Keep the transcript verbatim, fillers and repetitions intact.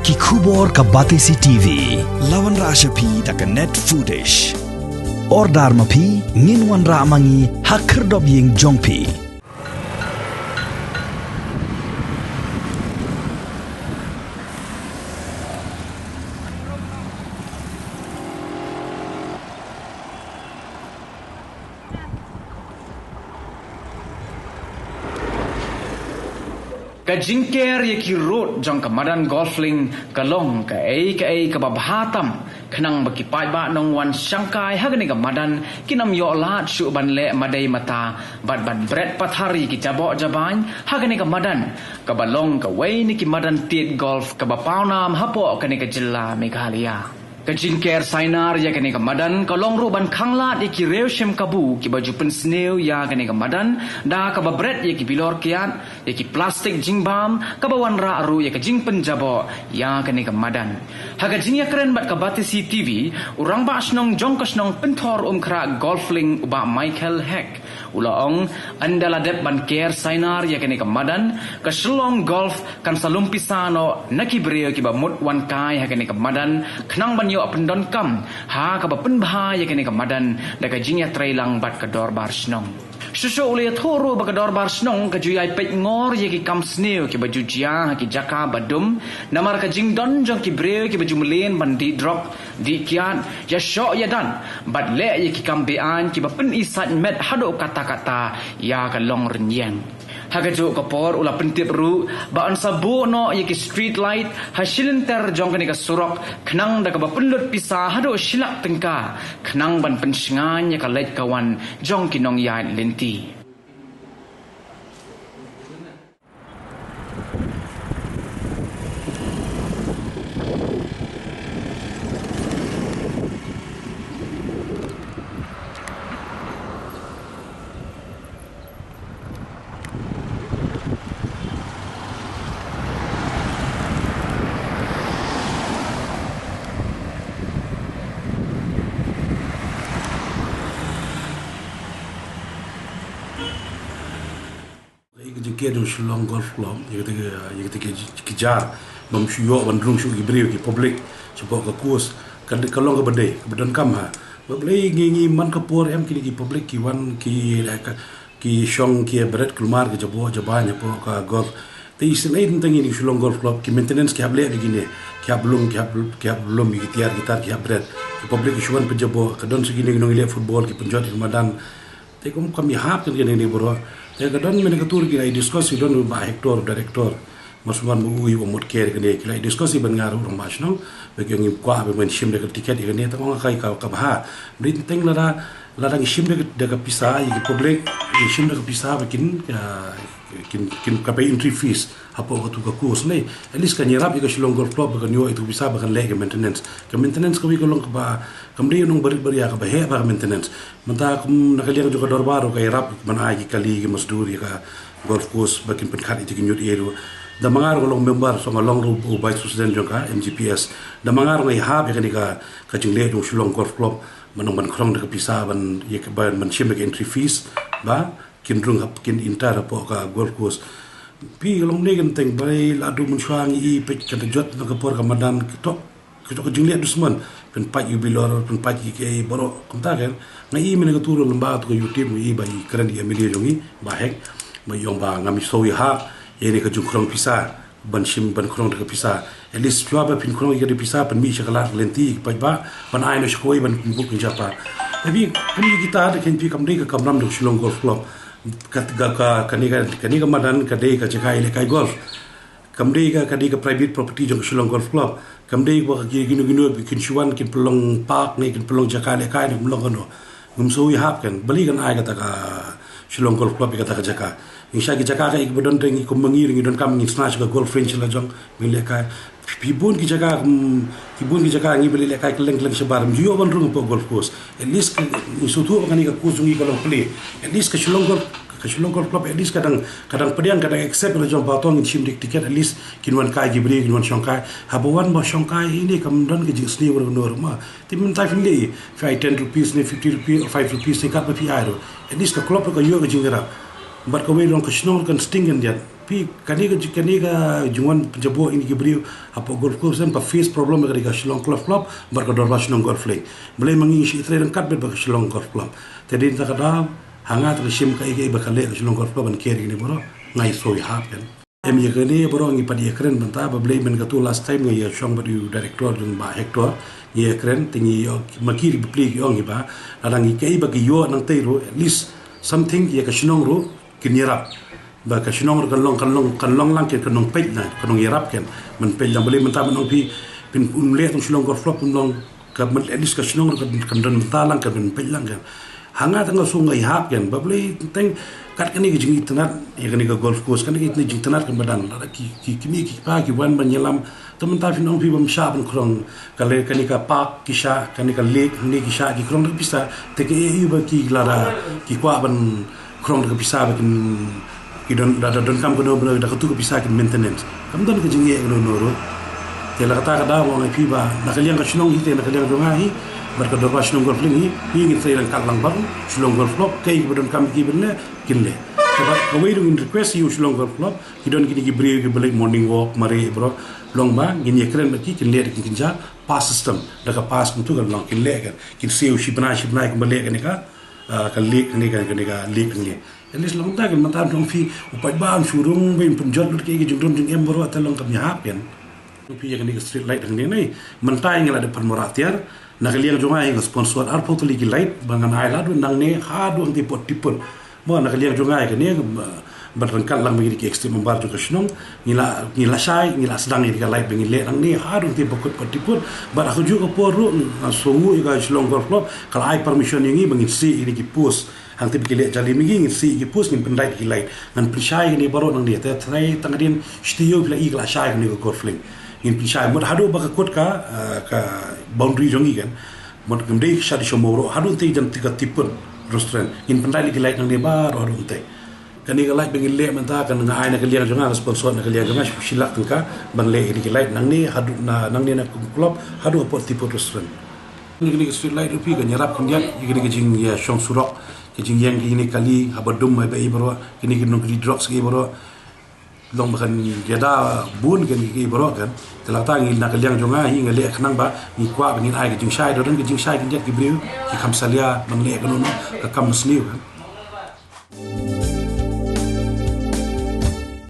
Ki khubor ka Batesi T V. La wanrah sha phi da ka Net Foodish. Order ma phi, ngin wanrah ma ngi ha khyrdop ïing jong phi. Ka jingker ïa ki rud jong ka madan Golflink ka long kaei kaei kaba bha tam, khnang ba ki paidbah nongwan shangkai ha kane ka madan kin ym ïoh lad shuh ban leh madei mata bad ban bret pathar ïa ki jaboh jabain ha kane ka madan, kaba long kawei na ki madan tied golf kaba pawnam hapoh kane ka jylla Meghalaya. Ka jingker sainar ïa kane ka madan ka long ruh ban khanglad ïa ki riew shim kabu kiba ju pynsniew ïa kane ka madan da kaba bret ïa ki bilor kiad, ïa ki plastik jingbam, kaba wanrah ruh ïa ka jingpynjaboh ïa kane ka madan. Ha ka jingïakren bad ka Batesi T V, u rangbah shnong jong ka shnong Pynthor Umkhrah Golflink, u Bah Michael Hek, u la ong, ynda la dep ban ker sainar ïa kane ka madan, ka Shillong Golf kan sa lum pisa noh na ki briew kiba mut wan kai ha kane ka madan, khnang ban ïoh pyndonkam ha kaba pynbha ïa kane ka madan da ka jingïatreilang bad ka dorbar shnong. Shuh shuh u la ïathuh ruh ba ka dorbar shnong ka ju ïai peit ngor ïa ki kam sniew kiba ju jia ha ki jaka ba dum, namar ka jingdon jong ki briew kiba ju mlien ban dih drok, dih kiad, ïashoh ïadan bad leh ïa ki kam be-aiñ kiba pyni sait met haduh katta katta ïa ka longrynïeng. Ha kajuh ka por u la pyntip ruh ba yn sa buh noh ïa ki street light ha shilynter jong kane ka surok, khnang da kaba pynlut pisa haduh shi lak tyngka, khnang ban pynshngaiñ ïa ka leit ka wan jong ki nongïaid lynti. Ïa ka jingker jong Shillong Golf Club, ïa kata ka, ïa kata ka ji-, ki jar, bym shu ïoh ban rung shuh ki briew ki public shapoh ka course, ka, ka long kaba dei, kaba donkam ha. Balei ngi, ngi man ka por em kine ki public ki wan ki, eh, ka, ki shong ki bret kulmar ki jaboh jabain hapoh ka golf. Te isynei tang ïa kine ki Shillong Golf Club ki maintenance ki hap leh bad kine, ki hap lum, ki hap, ki hap lum ïa ki tiar ki tar ki hap bret. Ki public ki shu wan pynjaboh, ka don sa kine ki nongleh football ki pynjot ïa ka madan. Te kum kam ïahap kane kane baroh. Te ka don mynne ka tur ki la discuss, ki don Bah Hector, director. Mas man ma u ïa u mut ker kane, ki la discuss ïa ban ngar u rangbah shnong. Ba ki ong ngi kwah ba men shim da ka tiket ïa kane, te ong ka ka, ka bha. Mri teng lada, lada ngi shim da ka, da ka pisa ïa ki public, ngi shim da ka pisa ba kin, ah, kin, kin ka pay entry fees hapoh katu ka course ne. At least kan ïarap ïa ka Shillong Golf Club ba kan ïoh ïa ka pisa ba kan leh ka maintenance. Ka maintenance kawei ka long kaba, kam dei nong barit baria, kaba heh bha ka maintenance. Mynta kum na ka liang jong ka dorbar ruh ka ïarap ban ai ki kali ki masdur ïa ka golf course ba kin pynkhat ïa ki ñiut ïa ruh. Da ma nga ruh ka long member, song ka long ruh u vice president jong ka M G P S. Da ma nga ruh nga ïahap ïa kane ka, ka jingleh jong Shillong Golf Club ban ong ban khrong da ka pisa ban, ïa ka ban, ban shim da ka entry fees ba kin rung hap kin enter hapoh ka golf course. Phi ka long ne kan teng ba la du mynshuwa ngi i peit kan da jot na ka por ka madan ki tok. Ki tok ka jingleh dusmon, pynpait ïa u bilor, pynpait ïa kiei baroh, kumta kan. Nga i mynne ka tur lymba tu ka YouTube, nga i ba i kren ïa M L A jong i, Bah Hek, ba i ong ba ngam i sngewthuh ïa ha, ïa ne ka jingkhrong pisa, ban shim ban khrong da ka pisa. At least shuwa ba phin khrong ïa ka da pisa, pynmih sha ka lad ka lynti, paidbah, ban ai noh sha kawei ban pynbud pynjah pat. Tapi, kum ïa kita da kan phi kam dei ka kamram da ka Shillong Golf Club. Ka, ka, ka, kane ka, kane ka madan, ka dei ka jaka ïalehkai golf. Kam dei ka, ka dei ka private property jong ka Shillong Golf Club. Kam dei ba ki kino kino kin shu wan kin pynlong park ne kin pynlong jaka lehkai ne kin pynlong kano. Ngam sngewthuh ïa hap kan. Balei kan ai kata ka Shillong Golf Club ïa kata ka jaka. Ngi shah ki jaka ka ïa kiba don teng kum ma ngi ruh ngi donkam ngin shna sha ka golf range la jong ngin lehkai. Phi bun ki jaka, hmm, phi bun ki jaka ngi ba leh lehkai kylleng kylleng shabar. Ym ju ïoh ban rung hapoh golf course. At least ka, ngi sngewthuh ba kane ka course jong ngi ka long plie. At least ka Shillong Golf, ka Shillong Golf Club, at least ka dang, ka dang pdiang, ka dang accept la jong ba to ngin shim da ka tiket, at least kin wan kai ki briew, kin wan shong kai. Haba wan ba shong kai ine kam don ka jingsniew ruh noh ruh ma. Te mynta phin leh, phi ai ten rupees ne fifty rupees or five rupees ne katba phi ai ruh. At least ka club ruh ka ïoh ka jingïarap. Bad kawei ruh ka shnong ruh kan sting kan diat. Phi, kane ka, kane ka jingwan pynjaboh ïa kine ki briew hapoh golf course, em, ba face problem ka dei ka Shillong Golf Club bad ka dorbar Shillong Golf Link. Balei ma ngi ngi shu trei ryngkat bad ka Shillong Golf Club? Te dei na kata ka daw, ha nga te ka shim kaei kaei ba ka leh ka Shillong Golf Club ban care ïa kine baroh, nga ïa shu ïahap kan. Em, ïa kane baroh ngi pat ïakren bynta, ba balei mynta katto last time nga ïashong bad u director jong Bah Hector, ngi ïakren, te ngi ïoh, ma ki Republic ïoh ngi ba, lada ngi kaei ba ki ïoh nangtei ruh, at least something ïa ka shnong ruh kin ïarap. Ba ka shnong ruh kan long, kan long, kan long lang kan, kan long peit lang, kan long ïarap kan. Ban peit lang, balei mynta ban ong phi, phin, um leh tang Shillong Golf Club, um long, ka, at least ka shnong ruh kan, kan don bynta lang, kan peit lang kan. Ha nga te nga sngew nga ïahap kan, ba balei teng kat kane ka jingitynnad ïa kane ka golf course, kane ka jingtynnad kan ba dang, lada ki, ki, ki mih ki kpa ki wan ban ïalam, te mynta phin ong phi bym shah ban krong, ka leh kane ka park ki shah, kane ka lake hangne ki shah ki krong da ka pisa, te kaei ba ki lada ki kwah ban krong da ka pisa ba kin, ki don, da, da donkam kano kano da katto ka pisa kin maintenance. Kam don ka jingeh kano kano ruh. Te la kata ka daw nga ong ïa phi ba na ka liang ka shnong hi, te na ka liang jong nga hi bad ka dorbar Shillong Golf Link hi, hi ngin trei ryngkat lang bad Shillong Golf Club, kaei ba donkam ki ban leh kin leh. Te bad kawei ruh ngin request ïa u Shillong Golf Club, ki don kine ki briew kiba leit morning walk, mareh baroh, long ba ngin ïakren bad ki, kin leh da ki kynja pass system, da ka pass kumtu kan long, kin leh kan, kin siew shi bnai shi bnai kumba leh kane ka, ah, ka lake, kane ka, kane ka lake, kane. At least la mynta kan, mynta ong phi u paidbah un shu rung ban pynjot lut ki, ki jingdon jingem baroh, te long kam ïahap kan. Ong phi ïa kane ka street light hangne, mynta ngi la dep pan mrad tiar, na ka liang jong nga hi nga sponsor arphew tylli ki light ba ngan ai la dun nangne haduh hangtei Phuttiput. Mo, na ka liang jong nga hi kane, ba, ban ryngkat lang bad kine ki executive member jong ka shnong, ngi la, ngi la shai, ngi la sdang ïa ka light ba ngin leh nangne haduh hangtei Phuttiput, Phuttiput. Bad ha kajuh ka por ruh nga sngew ïa ka Shillong Golf Club ka la ai permission ïa ngi ba ngin siew ïa kine ki post. Hangtei ba ki leh jali ma ngi, ngin siew ïa ki post, ngin pyndait ïa ki light. Ngan pynshai ïa kine baroh nangne, te trai tang hadien shi taïew phi la i ka la shai kane ka golf link. Ngin pynshai mut haduh ba ka kut ka, eh, ka boundary jong ngi kan. Mut ngim dei sha dei sha Mawroh, haduh hangtei jan ti ka Tipun restaurant. Ngin pyndait ïa ki light nangne baroh haduh hangtei. Kane ka light ba ngin leh mynta kan nga ai na ka liang jong nga, ka sponsor na ka liang jong nga, shi lak tyngka ban leh ïa ki light nangne haduh na, nangne na Kum Club haduh hapoh Tipun restaurant. Kine, kine ki street light ruh phi kan ïarap khyndiat ïa kine ki jingïashong surok, ki jingïeng kine kali haba dum haba ei baroh, kine ki nongkylli drugs ki baroh. Long ba kan ïada bun kan ki baroh kan. Te la kata ngi na ka liang jong nga hi nga leh khnang ba ngi kwah ba ngin ai ka jingshai, da don ka jingshai khyndiat ki briew ki kham salia ban leh kano kano ka kam sniew kan.